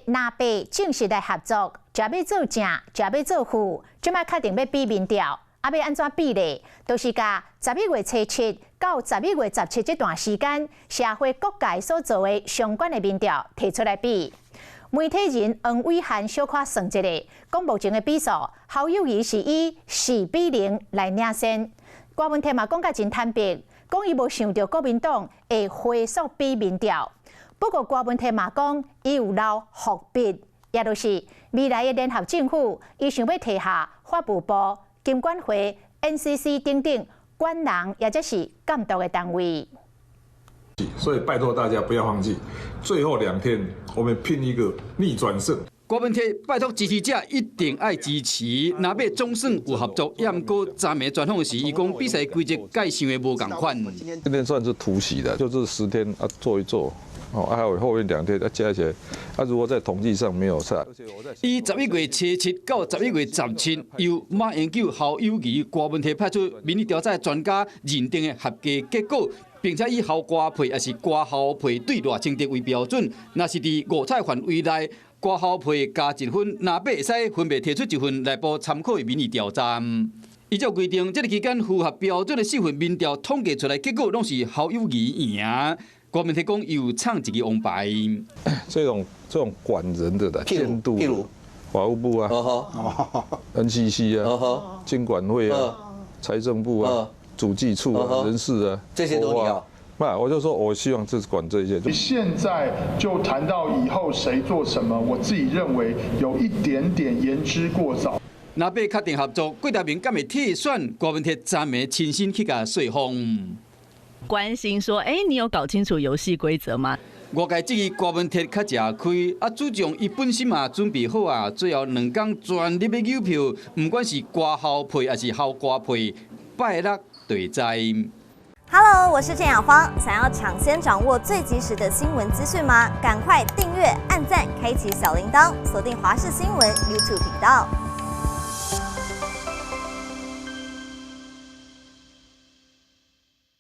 藍白正式來合作，食欲做正，食欲做副，這擺確定欲比民調，啊欲按怎比咧？就是共11月初7到11月17這段時間，社會各界所做的相關的民調提出來比。媒體人黃暐瀚小可算一下，講目前的比數，侯友宜是以4比0來領先。郭文鐵嘛講甲真坦白，講伊無想著國民黨會火速比民調。不過郭文鐵嘛講，伊有留伏筆，也就是未來的聯合政府，伊想欲提下法務部、金管會、NCC 等等管人，抑者是監督的單位。所以拜託大家不要放棄，最後2天我們拼一個逆轉勝。郭文鐵拜託支持者一定愛支持，若欲總算有合作，毋過昨暝專訪時，伊講比賽規則佮想的無仝款。今天算是突襲的，就是10天啊做一做，哦，還有後面2天啊加起來，啊如果在統計上沒有差。以11月初7到11月17，由馬英九、侯友宜、郭文鐵派出民意調查專家認定的合計結果，並且以侯郭配抑是郭侯配對賴清德為標準，若是佇五彩範圍內，郭侯配加一分，藍白會使分別提出一份內部參考的民意調查。依照規定，這个期間符合標準的四份民調統計出來結果，攏是侯友宜贏。郭文鐵講有藏一个王牌。這種管人的的監督，譬如法務部啊，NCC 啊，金管會啊，財政部啊，主計處啊，人事啊，這些都你要。不，我就說，我希望這是管這些。現在就談到以後誰做什麼，我自己認為有一點點言之過早。藍白確定合作，郭台銘敢會退選？郭文鐵昨暝親身去共說服。關心說，欸，你有搞清楚遊戲規則嗎？外界質疑郭文鐵較食虧，啊，主將伊本身嘛準備好啊，最後兩工全力欲搝票，毋管是郭侯配抑是侯郭配，拜六就會知。 Hello，我是鄭雅芳。想要搶先掌握最及時的新聞資訊嗎？趕快訂閱、按讚、開啟小鈴鐺，鎖定華視新聞 YouTube 頻道。